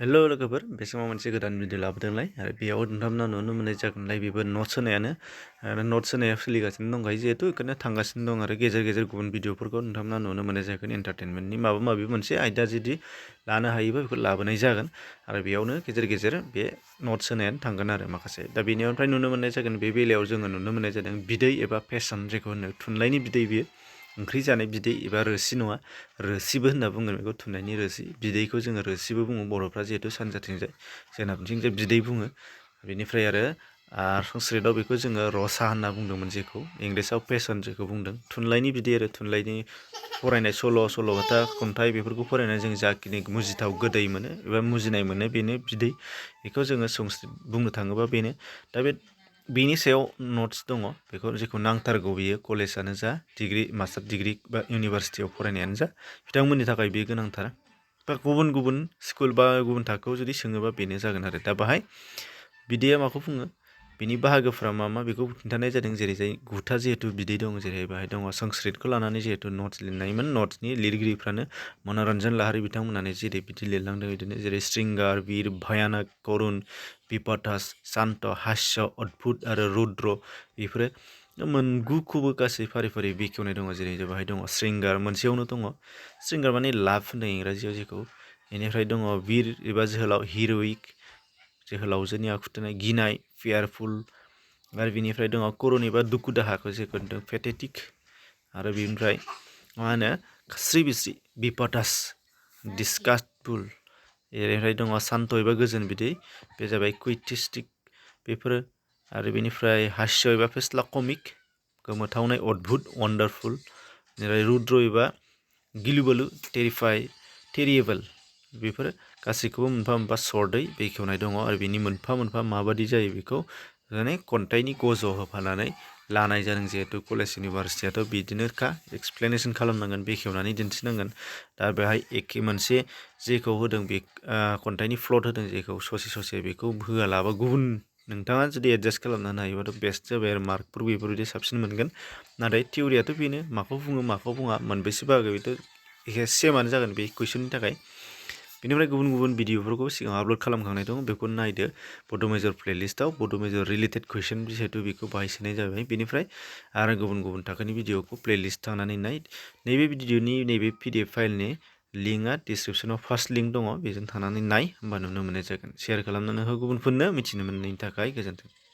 हेल' लोगोफोर बे समाव मोनसे गोदान भिडिअ लाबोदोंलाय आरो बेयाव नोंथांमोना नुनो मोननाय जागोनलाय बेबो नट्स होनायानो आरो नट्स होनाया सोलिगासिनो दंखायो जिहेतु बेखौनो थांगासिनो दं आरो गेजेर गेजेर गुबुन भिडिअफोरखौ नोंथांमोना नुनो मोननाय जागोन एन्टारटेनमेन्टनि माबा माबि मोनसे आयदा जुदि लानो हायोबा बेखौ लाबोनाय जागोन आरो बेयावनो गेजेर गेजेर बे नट्स होनायानो थांगोन आरो माखासे दा बेनिफ्राय नुनो मोननाय जागोन बे बेलायाव जोङो नुनो मोननाय जादों बिदै एबा फेसन जेखौ होनो थुनलाइनि बिदै बियो ओंख्रि जानाय बिदै एबा रोसि नङा रोसिबो होनना बुङो बेखौ थुननायनि रोसि बिदैखौ जोङो रोसिबो बुङो बर'फ्रा जिहेतु सानजाथिंजाय सोनाबथिंजाय बिदै बुङो बेनिफ्राय आरो संस्कृतआव बेखौ जोङो रसा होनना बुंदोंमोन जेखौ इंलिसाव फेसन जेखौ बुंदों थुनलाइनि बिदै आरो थुनलाइनि फरायनाय सल'बाथा खन्थाइ बेफोरखौ फरायनानै जों जाखिनि मुजिथाव गोदै मोनो एबा मुजिनाय मोनो बेनो बिदै बेखौ जोङो संस्कृत बुंनो थाङोबा बेनो दा बेनि सायाव नट्स दङ बेखौ जेखौ नांथारगौ बेयो कलेजानो जा डिग्रि मास्टार डिग्रि बा इउनिभारसिटियाव फरायनायानो जा बिथांमोननि थाखाय बेयो गोनांथार बा गुबुन गुबुन स्कुल बा गुबुन थाखोआव जुदि सोङोबा बेनो जागोन आरो दा बाहाय बिदैया माखौ बुङो बिनि बाहागोफ्रा मा मा बेखौ खिन्थानाय जादों जेरै गुथा जिहेतु बिदै दं जेरै बाहाय दङ संस्कृतखौ लानानै जिहेतु नट्स लिरनायमोन नट्सनि लिरगिरिफ्रानो मनरन्जन लाहारि बिथांमोनानो जेरै बिदि लिरलांदों बिदिनो जेरै श्रृंगार वीर भयानक करुण विपथास शान्त हास्य अद्भुत आरो रुद्र बेफोरो मोनगुखौबो गासै फारि फारि बेखेवनाय दङ जेरै बाहाय दङ श्रृंगार मोनसेयावनो दङ श्रृंगार माने लाभ होनदों इंराजियाव जेखौ बेनिफ्राय दङ वीर एबा जोहोलाव हिर'इक जोहोलावजोनि आखुथाय गिनाय फेयारफुल आरो बिनिफ्राय दङ करुण एबा दुखु दाहाखौ जेखौ होनदों पेथेटिक आरो बेनिफ्राय मा होनो स्रि बिस्रि विपथास डिसगास्टफुल बेनिफ्राय दङ शान्त एबा गोजोन बिदै बे जाबाय कुइटिस्टिक बेफोरो आरो बेनिफ्राय हास्य एबा फेस्ला कमिक गोमोथावनाय अद्भुत वान्डारफुल बेनिफ्राय रुद्र एबा गिलुबालु टेरिएबल बेफोरो गासैखौबो मोनफा मोनफा सर्टै बेखेवनाय दङ आरो बिनि मोनफा मोनफा माबादि जायो बेखौ माने खन्थाइनि गज' होफानानै लानाय जादों जिहेतु कलेज इउनिभारसिटियाथ' बिदिनोखा एक्सप्लेनेसन खालामनांगोन बेखेवनानै दिन्थिनांगोन दा बेहाय एखे मोनसे जेखौ होदों बे खन्थाइनि प्लट होदों जेखौ ससे बेखौ होआलाबा गुबुन नोंथाङा जुदि एडजास्ट खालामनानै हायोबाथ' बेस्ट जाबाय आरो मार्कफोर बेफोरबायदि साबसिन मोनगोन नाथाय थियरियाथ' बेनो माखौ बुङो माखौ बुङा मोनबेसे बाहागो बेथ' एखे सेमानो जागोन बे कुइसननि थाखाय बेनिफ्राय गुबुन गुबुन भिडिअफोरखौ सिगाङाव आपल'ड खालामखांनाय दं बेखौ नायदो बड' मेजर प्लेलिस्टआव बड' मेजर रिलेटेड कुइसन जिहेतु बेखौ बाहाय सोनाय जाबाय बेनिफ्राय आरो गुबुन गुबुन थाखोनि भिडिअखौ प्लेलिस्ट थांनानै नाय नैबे भिडिअनि नैबे PDF फाइलनि लिंकआ डिसक्रिपसनाव फार्स्ट लिंक दङ बेजों थांनानै नाय होमबा नुनो मोननाय जागोन शेयार खालामनानै हो गुबुनफोरनो मिथिनो मोननायनि थाखाय गोजोन्थों।